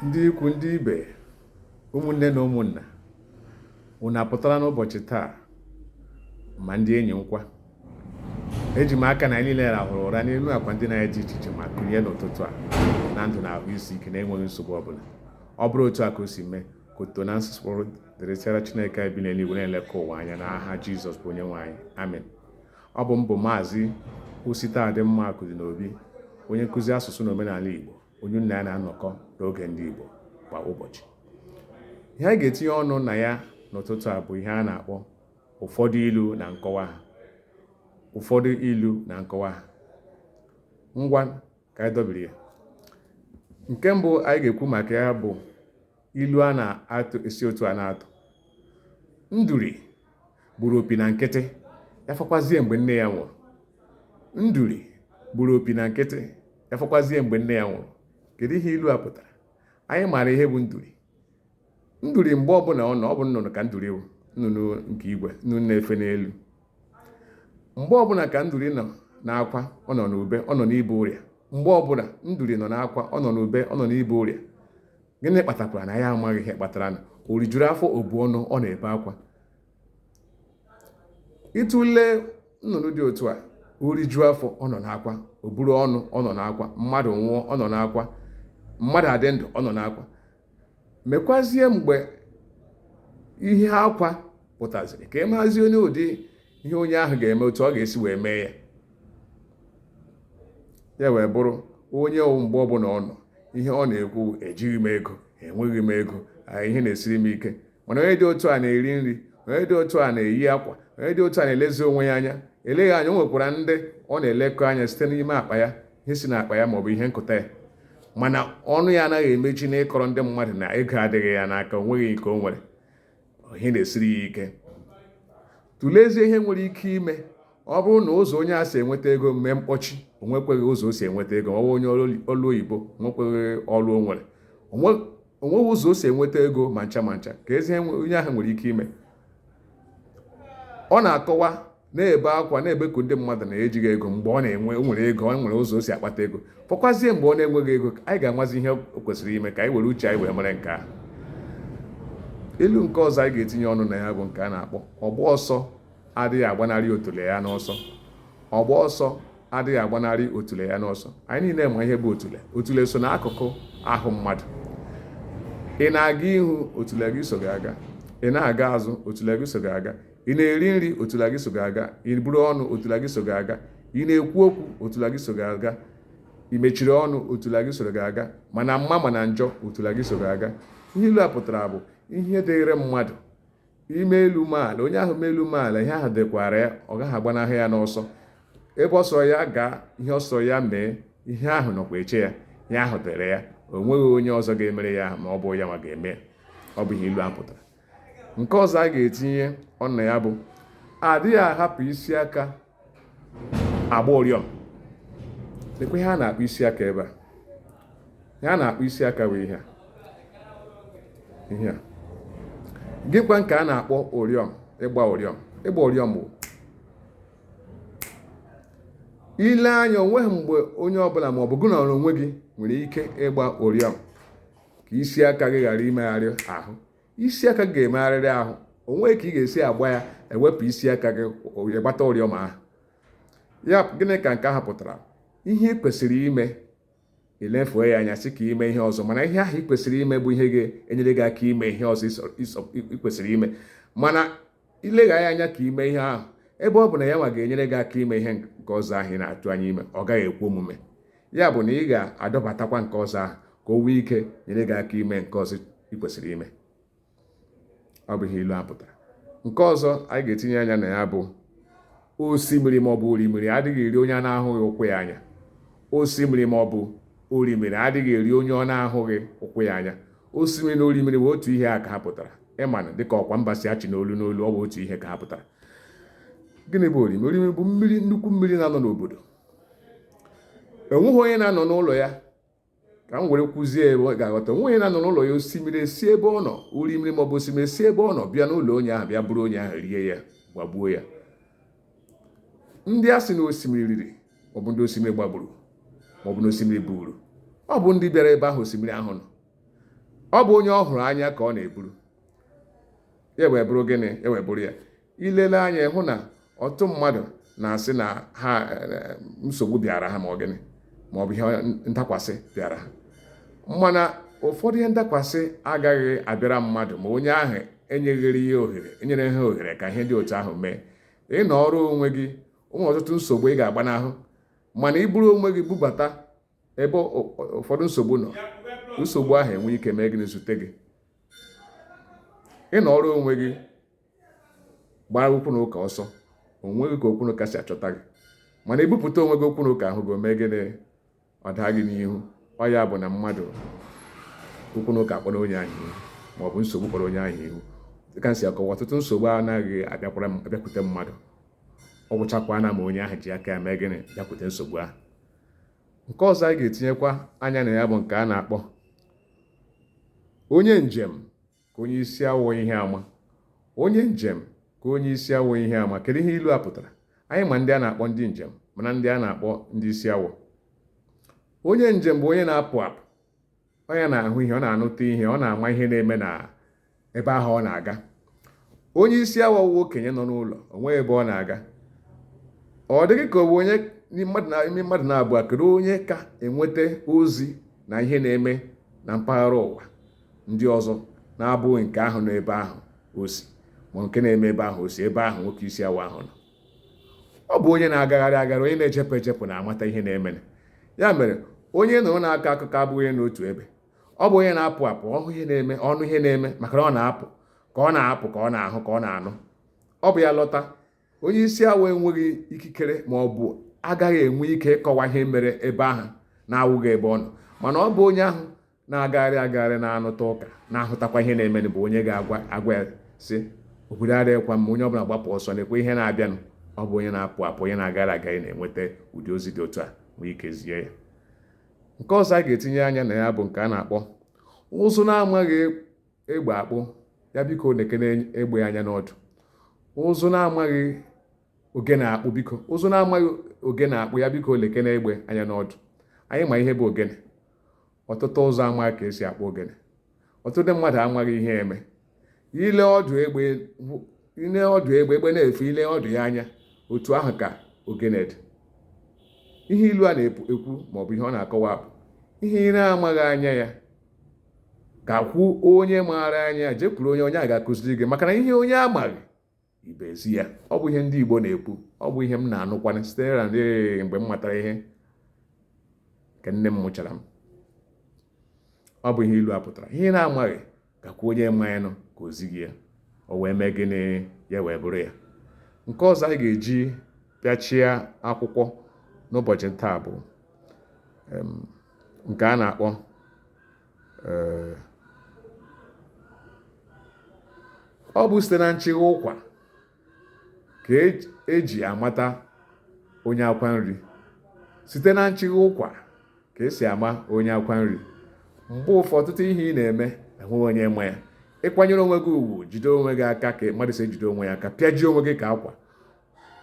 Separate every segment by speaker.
Speaker 1: Ndị ikwu, ndị ibe, ụmụnne na ụmụnna, unu apụtala n'ụbọchị taa, ma ndị enyi nkwa. Eji m aka na anyị niile rahụrụ ụra n'elu akwa ndina anyị dị iche iche ma kunie n'ụtụtụ a na ndụ na ahụ isi ike na-enweghị nsogbu ọbụla. Ọ bụrụ otu a ka o si mee, ka otuto na nsọpụrụ dịrịsịara Chineke anyị bi n'eluigwe na-elekọ ụwa anya n'aha Jizọs bụ onye nwe anyị. Amen. Ọ bụ m bụ Maazị Ositadịmma Akụdịnobi, onye nkụzi asụsụ na omenala Igbo, onye unu na ya na-anọkọ n'oge ndị Igbo kwa ụbọchị. Ihe anyị ga-etinye ọnụ na ya n'ụtụtụ a bụ ihe a na-akpọ ụfọdụ ilu na nkọwa ha. Ụfọdụ ilu na nkọwa ha. Ngwa, ka anyị dọbiri ya. Nke mbụ anyị ga-ekwu maka ya bụ ilu a na-atụ esi otu a na-atụ. Nduri gburu opi na nkịtị, ya fọkwazie mgbe nne ya nwụrụ. Nduri gburu opi na nkịtị, ya fọkwazie mgbe nne ya nwụrụ. Kedu ihe ilu a pụtara? Anyị maara ihe bụ nduri. Nduri mgbe ọbụla ọ nọ, ọ bụ nnụnụ ka nduri bụ, nnụnụ nke igwe, nnụnụ na-efe n'elu. Mgbe ọbụla ka nduri nọ n'akwa, ọ nọ n'ube, ọ nọ n'ibe ụrịa. Mgbe ọbụla nduri nọ n'akwa, ọ nọ n'ube, ọ nọ n'ibe ụrịa. Gịnị kpatakwara na ya amaghị ihe kpatara na o rijuru afọ o bu ọnụ ọ na-ebe akwa? Ị tụlee nnụnụ dị otu a, o rijuo afọ ọ nọ n'akwa, o buru ọnụ ọ nọ n'akwa, mmadụ nwụọ ọ nọ n'akwa, mmadụ adị ndụ ọ nọ n'akwa. Mekwazie mgbe ihe akwa pụtaziri ka ị marazie onye ụdị ihe onye ahụ ga-eme, otu ọ ga-esi wee mee ya. Ya wee bụrụ onye mgbe ọbụla ọ nọ, ihe ọ na-ekwu, ejighị m ego, enweghị m ego, ihe na-esiri m ike. Mana onye dị otu a na-eri nri, onye dị otu a na-eyi akwa, onye dị otu a na-elezi onwe ya anya. Eleghị anya o nwekwara ndị ọ na-elekọ anya site n'ime akpa ya, ihe si n'akpa ya maọbụ ihe nkụta ya. Mana ọnụ ya anaghị emechi n'ịkọrọ ndị mmadụ na ego adịghị ya n'aka, o nweghị nke o nwere, ihe na-esiri ya ike. Tụlezie ihe nwere ike ime ọ bụrụ na ụzọ onye a si enweta ego mee mkpọchi, o nwekweghị ụzọ o si enweta ego, ọ bụ onye ọlụ oyibo, nwekweghị ọrụ o nwere, o nweghị ụzọ o si enweta ego ma ncha ma ncha, ka ezi onye ahụ nwere ike ime. Ọ na-akọwa, na-ebe akwa, na-ebeku ndị mmadụ na ejighị ego mgbe ọ na-enwe, o nwere ego, o nwere ụzọ o si akpata ego. Fọkwazie mgbe ọ na-enweghị ego, anyị ga-amazi ihe o kwesịrị ime ka anyị were uche anyị wee mere nke ahụ. Ilu nke ọzọ anyị ga-etinye ọnụ na ya bụ nke a na-akpọ ọgba ọsọ adịghị agbanarị otule ya n'ọsọ. Ọgba ọsọ adịghị agbanarị otule ya n'ọsọ. Anyị niile ma ihe bụ otule. Otule so n'akụkụ ahụ mmadụ. Ị na-aga ihu, otule gị so gị aga. Ị na-aga azụ, otule gị so gị aga. Ị na-eri nri, otule gị so gị aga. Ị buru ọnụ, otule gị so gị aga. Ị na-ekwu okwu, otule gị so gị aga. Ị mechiri ọnụ, otule gị soro gị aga. Mana mma mana njọ, otule gị so gị aga. Ihe ilu a pụtara bụ ihe dịịrị mmadụ ime elu mee ala, onye ahụ mee elu mee ala, ihe ahụ dịkwara ya, ọ gaghị agbanahụ ya n'ọsọ. Ebe ọ sọrọ ya gaa, ihe ọ sọrọ ya mee, ihe ahụ nọkwa eche ya, ihe ahụ dịrị ya, o nweghị onye ọzọ ga-emere ya ma ọ bụ ya nwa ga-eme. Ọ bụ ihe ilu ahụ pụtara. Nke ọzọ a ga-etinye ọnụ na ya bụ adịghị ahapụ isi aka agba ụrịọm. Lekwa ihe a na-akpọ isi aka ebe a. Ihe a na-akpọ isi aka bụ ihe a. Ihe a. Gịkwa nke a na-akpọ ụrịọm, ịgba ụrịọm. Ịgba ụrịọm bụ ile anya, onweghị mgbe onye ọbụla ma ọ bụ gị nọrọ onwe gị nwere ike ịgba ụrịọm ka isi aka gị ghara imegharị ahụ. Isi aka gị ga-emegharịrị ahụ. O nweghị ka ị ga-esi agba ya ewepụ isi aka gị ịgbata ụrịọm ahụ. Ya gịnị ka nke ahụ pụtara? Ihe ị kwesịrị ime elefuo ya anya sị ka ime ihe ọzọ, mana ihe ahụ ị kwesịrị ime bụ ihe ga-enyere gị aka ime ihe ọzọ ị kwesịrị ime. Mana ilegha ya anya ka ime ihe ahụ, ebe ọ bụ na ya nwa ga-enyere gị aka ime ihe nke ọzọ ahụ ị na-atụ anya ime, ọ gaghị ekwe omume. Ya bụ na ị ga-adọbatakwa nke ọzọ ahụ ka o nwee ike nyere gị aka ime nke ọzọ ị kwesịrị ime. Ọ bụ ihe ilu a pụtara. Nke ọzọ anyị ga-etinye anya na ya bụ osimiri maọbụ orimiri adịghị eri onye a na-ahụghị ụkwụ ya anya. Osimiri maọbụ orimiri adịghị eri onye ọ na-ahụghị ụkwụ ya anya. Osimiri na orimiri bụ otu ihe a ka ha pụtara. Ịmanụ dịka ọkwa mba si achị n'olu n'olu, ọ bụ otu ihe ka ha pụtara. Gịnị bụ orimiri? Orimiri bụ mmiri, nnukwu mmiri na-anọ n'obodo. Enweghị onye na-anọ n'ụlọ ya, ka m were kwuzie ebe ọ ga-aghọta. Onwe onye na-anọ n'ụlọ ya, osimiri esi ebe ọ nọ, orimiri maọbụ osimiri esi ebe ọ nọ bịa n'ụlọ onye ahụ, bịa bụrụ onye ahụ, rie ya, gbagbuo ya. Ndị a sị na osimiri riri maọbụ ndị osimiri gbagburu maọbụ na osimiri buru, ọ bụ ndị bịara ebe ahụ osimiri ahụ nọ. Ọ bụ onye ọ hụrụ anya ka ọ na-eburu. Ya wee bụrụ gịnị? Ya wee bụrụ ya. I lele anya hụ na ọtụtụ mmadụ na-asị na ha nsogbu bịara ha ma ọ gịnị ma ọ bụ ihe ndakwasị bịara ha. Mana ụfọdụ ihe ndakwasị agaghị abịara mmadụ ma onye ahụ enyeghịrị ya ohere, enyere ha ohere ka ihe dị otu ahụ mee. Ị nọọrọ onwe gị, o nwere ọtụtụ nsogbu ị ga-agbanahụ, mana i buru onwe gị bubata ebe ụfọdụ nsogbu nọ, nsogbu ahụ enwe ike mee gịnị? Zute gị. Ị nọọrọ onwe gị gbara okwu na ụka ọsọ, o nweghị ka okwu na ụka si achọta gị. Mana i bupụta onwe gị, okwu na ụka ahụ gị, o mee gịnị? Ọ daa gị n'ihu. Ọ ya bụ na mmadụ okwu na ụka kpọrọ onye ahụ ihu, ma ọ bụ nsogbu kpọrọ onye ahụ ihu. Dịka m si akọwa, ọtụtụ nsogbu anaghị abịakwute mmadụ, ọ gwụchakwana ma onye ahụ ji aka ya mee gịnị? Bịakwute nsogbu ahụ. Nke ọzọ anyị ga-etinyekwa anya na ya bụ nke a na-akpọ onye njem ka onye isi awọ ihe ama. Onye njem ka onye isi awọ ihe ama. Kedu ihe ilu a pụtara? Anyị ma ndị a na-akpọ ndị njem, mana ndị a na-akpọ ndị isi awọ. Onye njem bụ onye na-apụ apụ, onye na-ahụ ihe, ọ na-anụta ihe, ọ na-ama ihe na-eme na ebe ahụ ọ na-aga. Onye isi awọ wụ okenye nọ n'ụlọ, o nweghị ebe ọ na-aga. Ọ dịghị ka ọ bụ onye mmadụ na ime mmadụ na-abụọ, kedu onye ka enweta ozi na ihe na-eme na mpaghara ụwa ndị ọzọ na-abụghị nke ahụ nọ ebe ahụ o si, ma nke na-eme ebe ahụ o si, ebe ahụ nwoke isi awọ ahụ nọ? Ọ bụ onye na-agagharị agagharị, onye na-ejepụ ejepụ na-amata ihe na-eme. Ya mere onye nọrọ na-akọ akụkọ abụghị n'otu ebe. Ọ bụ onye na-apụ apụ, ọ hụ ihe na-eme, ọ nụ ihe na-eme, maka na ọ na-apụ, ka ọ na-apụ ka ọ na-ahụ, ka ọ na-anụ. Ọ bụ ya lọta. Onye isi awọ enweghị ikikere ma ọ bụ agaghị enwe ike ịkọwa ihe mere ebe ahụ na-awụghị ebe ọ nọ. Mana ọ bụ onye ahụ na-agagharị agagharị, na-anụta ụka, na-ahụtakwa ihe na-emenụ, bụ onye ga-agwa agwa ya sị obodo adịghịkwa mma, onye ọbụla gbapụ ọsọ, na-ekwe ihe na-abịanụ. Ọ bụ onye na-apụ apụ, onye na-agagharị agagharị na-enweta ụdị ozi dị otu a, nwee ike zie ya. Nke ọzọ a ga-etinye anya na ya bụ nke a na-akpọ ụzụ na-amaghị egbe akpụ, ya biko nekene egbe anya n'ọdụ. Ụzụ na-amaghị ogene akpụ, biko, ụzụ na-amaghị ogene akpụ, ya biko lekene egbe anya n'ọdụ. Anyị ma ihe bụ ogene. Ọtụtụ ụzụ amaghị ka esi akpụ ogene. Ọtụtụ mmadụ amaghị ihe eme. Ile ọdụ egbe, ile ọdụ egbe, egbe na-efe, ile ọdụ ya anya, otu ahụ ka ogene dị. Ihe ilu a na-ekwu maọbụ ihe ọ na-akọwa bụ ihe ị na-amaghị anya ya, gakwuo onye maara anya ya, jekwuru onye onye a ga-akụziri gị, maka na ihe onye amaghị ibe ezi ya. Ọ bụ ihe ndị Igbo na-ekwu, ọ bụ ihe m na-anụkwana site na mgbe m matara ihe nke nne m mụchara m. Ọ bụ ihe ilu a pụtara. Ihe ị na-amaghị, gakwuo onye ma ya nụ ka o zi gị ya, o wee mee gịnị? Ya wee bụrụ ya. Nke ọzọ anyị ga-eji pịachie akwụkwọ n'ụbọchị taa bụ nke a na-akpọ ọ bụ site na nchịgha ụkwa ka eji amata onye akwa nri. Site na nchịgha ụkwa ka esi ama onye akwa nri. Mgbe ụfọdụ, ọtụtụ ihe ị na-eme enweghị onye ma ya. Ịkwanyere onwe gị ugwu, jide onwe gị aka ka mmadụ si ejide onwe ya aka, pịajie onwe gị ka akwa,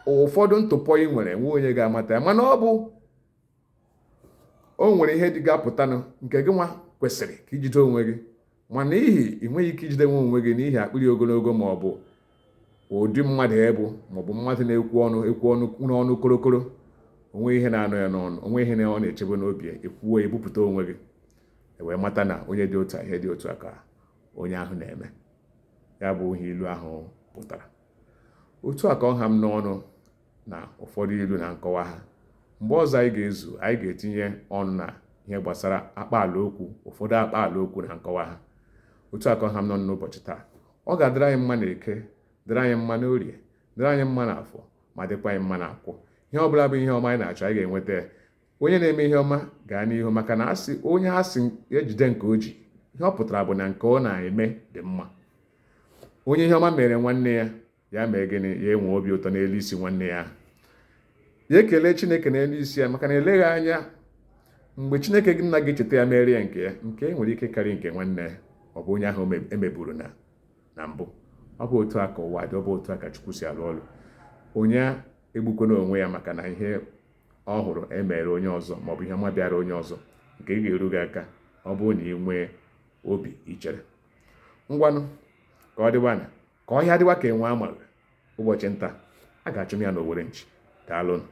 Speaker 1: ụfọdụ ntụpọ ị nwere enweghị onye ga-amata ya. Mana ọ bụ o nwere ihe dị ga-apụtanụ nke gị nwa kwesịrị ka ijide onwe gị, ma n'ihi ị nweghị ike ijide nwe onwe gị n'ihi akpịrị ogologo ma ọ bụ ụdị mmadụ ịbụ, ma ọ bụ mmadụ na-ekwu ọnụ ekwu ọnụ n'ọnụ korokoro, onwe ihe na-anọ ya n'ọnụ, onwe ihe ọ na-echebe n'obi ya, ekwuo, ebupụta onwe gị, ewee mata na onye dị otu a, ihe dị otu a ka onye ahụ na-eme. Ya bụ ihe ilu ahụ pụtara. Otu a ka ọ ha m n'ọnụ na ụfọdụ ilu na nkọwa ha. Mgbe ọzọ anyị ga-ezu, anyị ga-etinye ọnụ na ihe gbasara akpaala okwu, ụfọdụ akpaala okwu na nkọwa ha. Otu a ka ọ ha m n'ọnụ n'ụbọchị taa. Ọ ga-adịrị anyị mma na eke, dịrị anyị mma n'orie, dịrị anyị mma n'afọ, ma dịkwa anyị mma n'akwọ. Ihe ọbụla bụ ihe ọma anyị na-achọ, anyị ga-enweta ya. Onye na-eme ihe ọma, gaa n'ihu, maka na asị onye asị ejide nke o ji, ihe ọ pụtara bụ na nke ọ na-eme dị mma. Onye ihe ọma mere nwanne ya, ya mee gịnị? Ya enwe obi ụtọ n'elu isi nwanne ya, ya ekele Chineke n'elu isi ya, maka na eleghị anya mgbe Chineke gị nna gị cheta ya mere ya nke ya, nke nwere ike karị nke nwanne ya, ọ bụ onye ahụ emeburu na mbụ. Ọ bụ otu a ka ụwa dị, ọ bụ otu a ka Chukwu si alụ ọlụ. Onye egbukwana onwe ya maka na ihe ọ hụrụ emere onye ọzọ, maọbụ ihe ọma bịara onye ọzọ nke ga-eru gị aka. Ọ bụrụ na ị nwee Obi ichere. Ngwanụ, ka ọ dịwa na ka ọhịa dịwa ka enwe amaghị. Ụbọchị nta a ga-achụ m ya n'Owere nchi. Daalụnụ.